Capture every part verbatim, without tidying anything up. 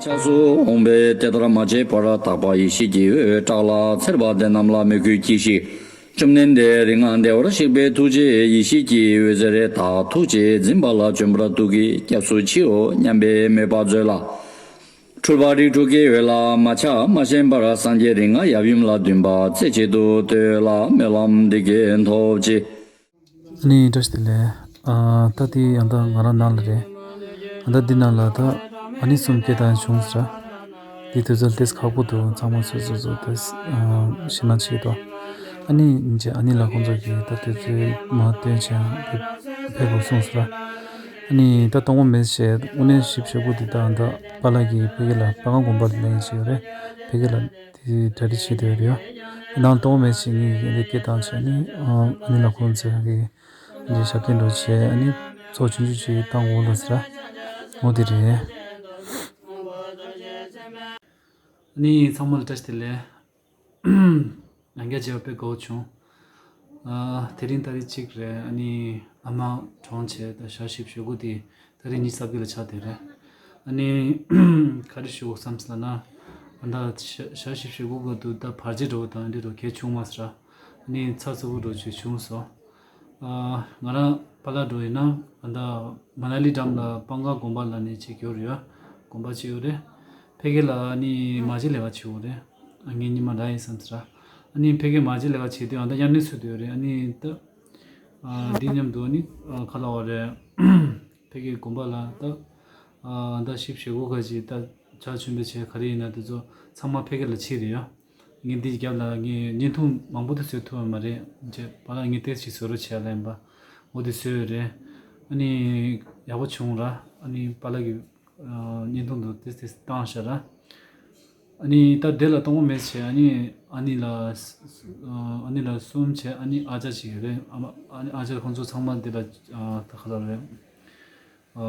སྐྱབས་སུ་འོང་བས་དེ་ལྟར་མ་བྱས་པར། དག་པ་ཡེ་ཤེས་ཀྱི་འོད་བཀྲག་ལ་འཚེར་བ་དེ་རྣམས་ལ་མོས་གུས་གྱིས་ཤིག། བཅོམ་ལྡན་འདས་རིགས་ལྔ་བདེ་བར་གཤེགས་པའི་ཐུགས་རྗེ་ཡེ་ཤེས་ཀྱི་འོད་ཟེར་དག། ཐུགས་རྗེས་འཛིན་པ་ལ་བྱོན་པར་འདུག་གིས་སྐྱབས་སུ་མཆིའོ་སྙམ་པའི་མོས་པ་མཛོད་ལ། འཁྲུལ་པ་རིགས་དྲུག་གི་འོད་ལ་མ་ཆགས་མ་ཞེན་པར། སངས་རྒྱས་རིགས་ལྔ་ཡབ་ཡུམ་ལ་འདུན་པ་རྩེ་གཅིག་ཏུ་གཏོད་ལ་སྨོན་ལམ་འདི་སྐད་འདོན་ཅིག། ཨ་ནི་བཀྲ་ཤིས་བདེ་ལེགས། ཨ་ད་དེ་ཡང་ད་ང་རང་ནང་ལ་རེད། ཨ་ད་འདི་ནང་ལ་ད་ཨ་ནི་གསུམ་སྐད་བཏང་བྱུང་ཟེར། དེ་དུས་ཚོད་ཏོག་ཙམ་ཁག་པོ་འདུག་ཚང་མ་སོ་སོ་སོ་ཏོག་ཙམ་ཨ་ཞེད་སྣང་བྱེད་དོ། ཨ་ནི་ཨ་ནི་ལ་ཁོང་ཚོ་གིས་ད་དུས་ཚོད་མ་བཏོན་བྱས་ཕེབས་དགོས་གསུངས་ཟེར། ཨ་ནི་ད་གཏོང་བ་མེད་བྱས་དངོས་གནས་ཞིབ་བྱེད་སྒོ་འདི་ད་ད་པཱ་ལགས་ཀྱིས་ཕ་གི་ལ་པ་ཀང་དགོན་པ་ལ་ལེན་བྱས་ཡོད་རེད། ཕ་གི་ལ། དེ་གྲ་སྒྲིག་བྱེད་བསྡད་ཡོད་རེད། ནང་གཏོང་མེད་ཅིག་ངས་ཡི་གེ་བཏང་བྱས་ནི་ཨ་ནི་ལ་ཁོང་ཚོས་ཀྱི་འདི་ཞབས་བརྟན་འགྲོ་བྱས་ཨ་ནི་ཚོགས་ཆུང་ཆུང་ཅིག་བཏང་འོང་ལ་ཟེར། འོ་དེ་རེད། ཨ་ནི་ཚང་མ་ལ་བཀྲ་ཤིས་བདེ་ལེགས། ལྷན་རྒྱས་མཇལ་བ་དཔེ་དགའ་བོ་བྱུང་། ཨ་དེ་རིང་ཏ་རིག་གཅིག་རེད། ཨ་ནི་ཨ་མ་གྲོངས་བྱས་ད་ཞག་བཞི་བཅུ་ཞེ་དགུ་དེ། ད་རེས་ཉི་ཤུ་རྩ་བརྒྱད་ལ་ཆགས་བསྡད་རེད། ཨ་ནི་ག་རེ་ཞུ་དགོས་བསམ་སོང་ལབ་ན། ཨ་ད་ཞག་ཞག་བཞི་བཅུ་ཞེ་དགུ་ག་དུས་ད་བར་ཆད་འགྲོ་བ་དང་འདི་འགྲོ་གལ་བྱུང་མ་སོང་ར། ཨ་ནི་ཚ་ཚ་བོ་འགྲོ་ཅིག་བྱུང་སོང་། ཨ་ང་རང་པཱ་ལགས་འགྲོ་ཡིན་ན་ཨ་ད་མ་ན་ལི་འགྲམ་ལ་པང་ཀ་དགོན་པ་ལ་ནས་ཅིག་ཡོད་རེད་ཡ། དགོན་པ་ཅིག་ཡོད་རེད། ཕ་གི་ལ་ཨ་ནི་མ་བྱན་ལས་ཀ་བྱེད་ཡོད་རེད། ཨ་ངའི་ཉི་མ་ར་ཡིན་བསམ་སོང་ར། ཨ་ནི་ཕ་གི་མ་བྱན་ལས་ཀ་བྱེད་དུས་ཨ་ད་མཉམ་གནས་ཚུད་དུ་ཡོད་རེད། ཨ་ནི་ད། ཨ་འདི་མཉམ་དུ་ནི་ཨ་ག་ལབ་དགོས་རེད། ཕ་གི་དགོན་པ་ལ་ད་ཨ་ད་བཞི་བཅུ་ཞེ་དགུ་ག་ཅིག་ད་ཕྱག་མཆོད་འབུལ་བྱས་ག་རེ་ཡིན་ན་དེ་ཚོ་ཚང་མ་ཕ་གི་ལ་ཕྱིན་རེད་ཡ། ངས་འདི་རྒྱབ་ལ་ངས་བརྙན་ཐུང་མང་པོ་དེ་བཟོ་ཐུབ་པ་མ་རེད། བྱས་པཱ་ལགས་ངས་ཏོག་ཙམ་བཟོ་རོགས་བྱས་ལབ་ཡིན་པ། འོ་དེ་བཟོས་ཡོད་རེད། ཨ་ནི་ཡག་པོ་བྱུང་ར། ཨ་ནི་པཱ་ལགས་ཀྱིས་ཨ་བརྙན་ཐུང་དུ་ཏོག་ཙམ་བཏང་ཤག་ར། ཨ་ནི་ད་དེ་ལ་གཏོང་བ་མེད་བྱས་ཨ་ནི་ཨ་ནི་ལ་ཨ་ནི་ལ་གསུམ་བྱས་ཨ་ནི་ཨ་ཅག་ཅིག་ཡོད་རེད། ཨ་མ་ཨ་ནི་ཨ་ཅག་ཁོང་ཚོ་ཚང་མ་དེ་ལ་ཨ་ད་ག་ལ་རེད། ཨ་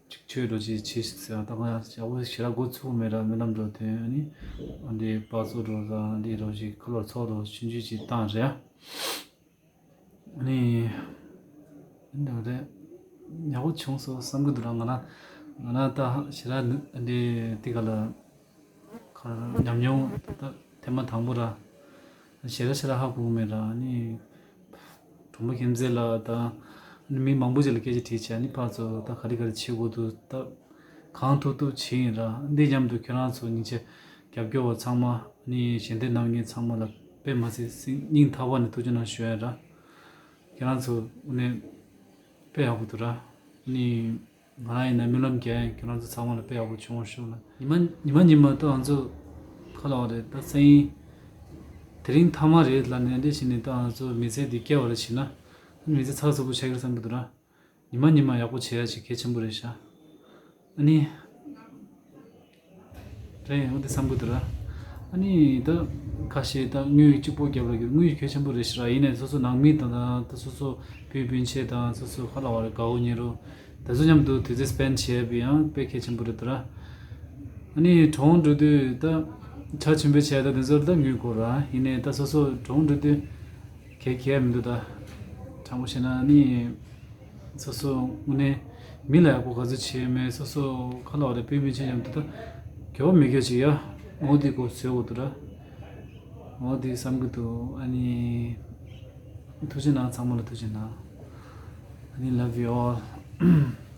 ཅིག་ཆོས་འགྲོ་ཅིག་བྱེད་ཟེར་ད་ག་ཡག་པོ་ཞེ་དྲག་འགོ་ཚུགས་མེད་ར། སྨོན་ལམ་འགྲོ་དོན་ཨ་ནི་ཨ་འདི་སྤག་ཚོ་འགྲོ་ར་འདི་རོ་ཅིག་ཁ་ལོར་ཚོགས་འགྲོ་ཆུང་ཆུང་ཅིག་བཏང་རེད། ནི། འདི་རེད། ཡག་པོ་བྱུང་སོང་བསམ་གི་འདུག་ར། ང་རང་ང་རང་ད་ཞེ་དྲག་འདི་འདི་ག་ལ་ཁ་ཉམས་མྱོང་ད་ཐེངས་མ་དང་པོ་ར། ཞེ་དྲག་ཞེ་དྲག་ཧ་གོ་གི་མེད་ར། ནི། གྲོང་པ་ཁྱིམ་མཚེས་ལ་ད་ནི་མི་མང་པོ་ཅིག་ལ་སྐད་ཆ་དྲིས་བྱས་ནི་ཕར་ཚུར་ད་ག་རེ་ག་རེ་བྱེད་དགོས་འདུག་ད། གང་ཐུབ་ཐུབ་བྱེད་ཡིན་ར། འདི་མཉམ་དུ་ཁྱེད་རང་ཚོ་སྙིང་རྗེ་རྒྱབ་སྐྱོར་བ་ཚང་མ་ནི་ཞལ་འདེབས་གནང་མཁན་ཚང་མ་ལ་དཔེ་མ་ཚད་སྙིང་ཐག་པ་ནས་ཐུགས་རྗེ་གནང་ཞུ་ཡ་ར། ཁྱེད་རང་ཚོ་ནི་དཔེ་ཡག་པོ་འདུག་ར། ནི་ང་རང་ཡིན་ན་སྨོན་ལམ་རྒྱག་ཡིན། ཁྱེད་རང་ཚོ་ཚང་མ་ལ་དཔེ་ཡག་པོ་བྱུང་བ་ཞུ་ལ། ཉི་མ་ཉི་མ་ཉི་མ་ད་ང་ཚོ་ཁ་ལ་བ་རེད་ད་སེང་། དེ་རིང་མཐའ་མ་རེད་ལ་ནི་འདི་བྱས་ནས་ད་ང་ཚོ་མི་ཚེ་འདི་སྐྱེལ་བ་རེད་བྱས་ན། མི་ཚེ་ཚགས་ཚུད་པོ་ཆགས་ཀྱི་རེད་བསམ་གྱི་འདུག་ར། ཉི་མ་ཉི་མ་ཡག་པོ་བྱེད་ཡ་ཅིག་གལ་ཆེན་པོ་རེད་ཤག་ཨ་ནི། རེད་འོ་དེ་བསམ་གི་འདུག་ར། ཨ་ནི་ད་ཁ་ཤས་ད་དངུལ་གཅིག་པོ་རྒྱབ་ལ་རྒྱུ་དངུལ་གལ་ཆེན་པོ་རེད་ཤག་ར། ཡིན་ནའི་སོ་སོ་ནང་མི་དང་ད་སོ་སོ་སྤུན་སྤུན་མཆེད་དང་སོ་སོ་ཁ་ལ་བ་རེད་དགའ་བོ་ཉེ་རུ་དེ་ཚོ་མཉམ་དུ་དུས་ཚོད་སྤེན་བྱེད་ཡ་ཡང་དཔེ་གལ་ཆེན་པོ་རེད་འདུག་ར། ཨ་ནི་གྲོངས་འགྲོ་དུས་ད་ཆ་ཆེན་པོ་བྱས་ད་དེ་ཚོར་ད་དངུལ་དགོས་ར། ཡིན་ནའི་ད་སོ་སོ་གྲོངས་འགྲོ་དུས་གལ་གལ་མི་འདུག་ད་དྲང་པོ་བཤད་ན་ཨ་ནི། སོ་སོ་དངོས་གནས་མི་ལ་ཡག་པོ་ག་ཚོད་བྱས་མེད་སོ་སོ་ཁ་ལ་བ་རེ་སྤུན་སྤུན་མཆེད་མཉམ་དུ་ད་གྱོ་མི་གྱོ་ཅིག་ཡ་འོ་དེ་གོ་བཟོས་འོ་དུ་ར། འོ་དེ་བསམ་གི་འདུག་ཨ་ནི་ཐུགས་རྗེ་གནང་ཚང་མ་ལ་ཐུགས་རྗེ་གནང་། ཨ་ནི་love you all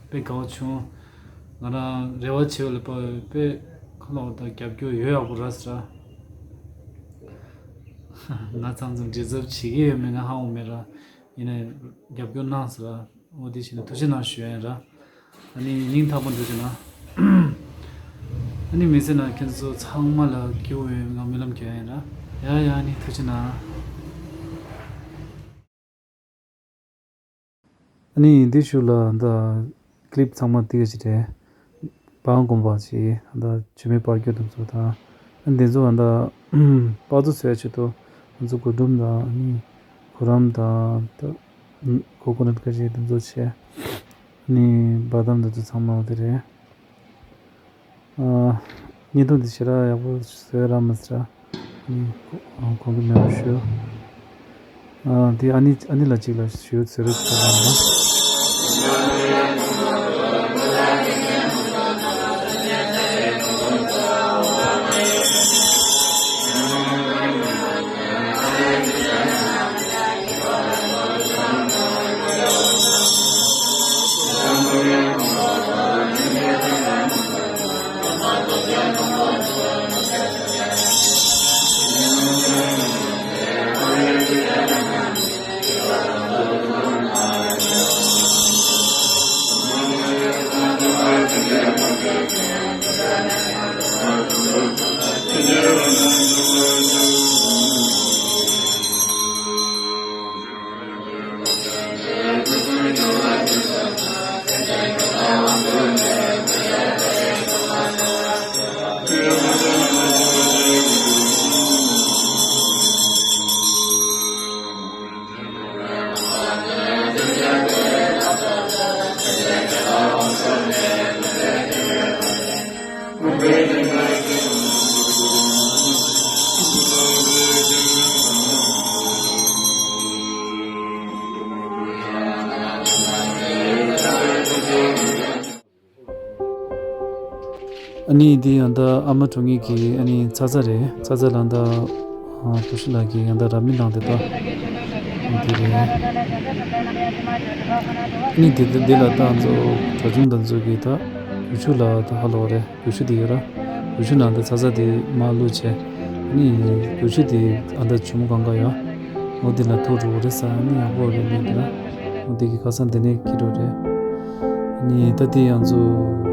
དཔེ་དགའ་བོ་བྱུང་། ང་རང་རེ་བ་བྱེད་པ་ལ་དཔེ་ཁ་ལ་བ་ད་རྒྱབ་སྐྱོར་ཡོད་ཡག་པོ་ར་ཟེར་ར། ང་ཚང་ཚང་འདྲི་རྩོད་བྱེད་ཀྱི་ཡོད་མེད་ང་ཧ་གོ་མེད་ར། ཡིན་ནའི་རྒྱབ་སྐྱོར་གནང་ཟེར་ར། འོ་དེ་བྱས་ནས་ཐུགས་རྗེ་གནང་ཞུ་ཡ་ཡིན་ར། ཨ་ནི་སྙིང་ཐག་པ་ཐུགས་རྗེ་གནང་། ཨ་ནི་མི་ཚེ་ནང་ཁྱེད་ཚོ་ཚང་མ་ལ་སྐྱིད་པོ་ཡོང་བའི་ངང་སྨོན་ལམ་རྒྱག་ཡ་ཡིན་ར། ཡ་ཡ་ཨ་ནི་ཐུགས་རྗེ་གནང་། ཨ་ནི་འདི་ཞུ་ལ་འདི་clip་ཚང་མ་འདི་ག་ཅིག་རེད། པང་དགོན་པ་ཅིག་ད་ཆུ་མིག་པར་སྐྱོར་དེ་ཚོ་དང་། ཨ་འདི་ཚོ་ད་པར་ཚོ་བཟོས་ཆེད་དུ་ང་ཚོ་གོས་འབྲུམ་དང་ཨ་ནི་གུ་རམ་དང་ད་ཁོ་ཁོ་ནཊ་ཁ་ཤས་དེ་ཚོ་བྱས། ཨ་ནི་བ་དམ་དེ་ཚོ་ཚང་མ་འོ་དེ་རེད། ཨ་བརྙན་ཐུང་འདི་ཞེ་དྲག་ཡག་པོ་བཟོས་རག་མ་སོང་། ཨ་ནི་གོང་གི་མེད་པ་ཞུ། ཨ་འདི་ཨ་ནི་ཨ་ནི་ལ་གཅིག་ལ་ཞུ་ཟེར་རེ་ཞུ་རག་མ་སོང་། ཨ་ནི་འདི་ཡང་ད་ཨ་མ་དྲུང་ངེད་ཀྱི་ཨ་ནི་ཚ་ཚ་རེད། ཚ་ཚ་ལ་ད་ཨ་བུ་ཤི་ལགས་ཀྱིས་ཡང་ད་ར་མི་གནང་དེ་ད་འདི་རེད། ཨ་ནི་འདི་འདི་ལ་ད་ང་ཚོ་གྲྭ་ཆུང་དང་ཚོ་གི་ད་གུ་ཤུ་ལ་ད་ཧ་ལོ་རེད། གུ་ཤུ་འདི་ཡོད་ར། གུ་ཤུ་ནང་དུ་ཚ་ཚ་དེ་མར་བླུགས་བྱས། ནི་གུ་ཤུ་དེ་ཨ་ད་ཆུ་མོ་གང་ག་ཡོད། འོ་དེ་ལ་ཐུག་འགྲོ་གི་རེད་ཟེར། ནི་ཡག་པོ་རེད་ལབ་འདུག་ར། འོ་དེ་གི་ཁ་སང་དེ་ནས་འཁྱེར་འགྲོ་རེད། ནི་ད་དེ་ཡང་ཚོ་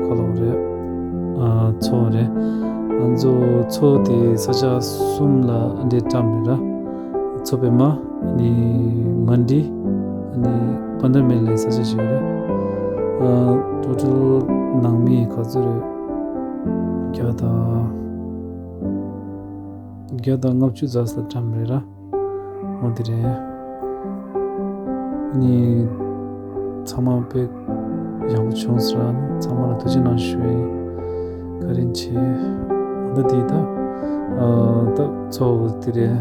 ཁ་ལོ་རེད། ཨ་མཚོ་རེད། ང་ཚོ་མཚོ་དེ་ས་ཆ་གསུམ་ལ་འདྲེ་བཀྲམ་རེད་ར། མཚོ་པདྨ། ནི་མན་ཌི། ནི་པན་དར་མེལ་ལའི་ས་ཆ་ཞིག་རེད། ཨ་ཊོ་ཊལ་ནང་མི་ག་ཚོད་རེད། བརྒྱ་དང་བརྒྱ་དང་ལྔ་བཅུ་ཙམ་ལ་བཀྲམ་རེད་ར། འོ་དེ་རེད། ནི་ཚང་མ་དཔེ་ཡག་པོ་བྱུང་ཟེར་ར། ཚང་མ་ལ་ཐུགས་རྗེ་གནང་ཞུ་ཡིན། བཀའ་དྲིན་ཆེ། ད་དེ་ད་ཨ་ད་མཚོ་དེ་རེད།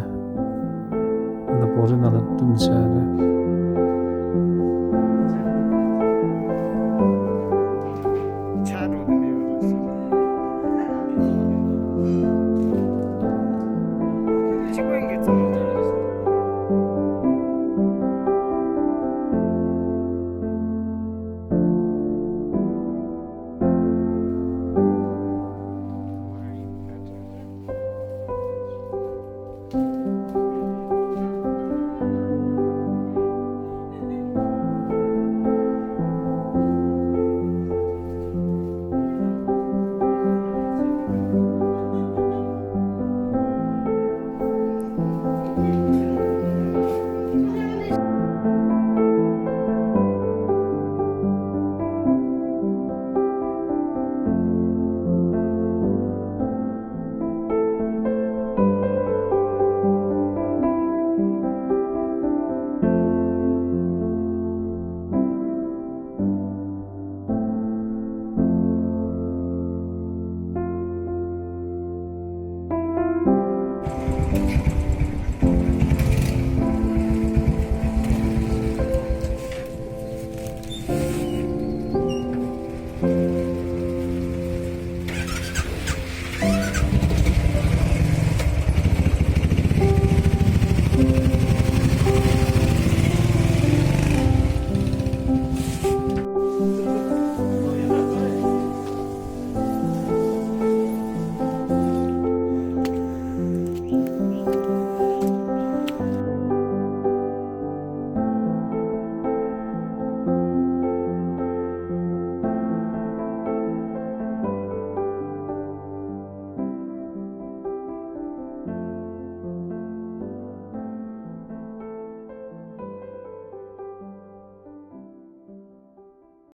ད་བོ་རི་ནང་ལ་བཀྲམ་བྱས་རེད།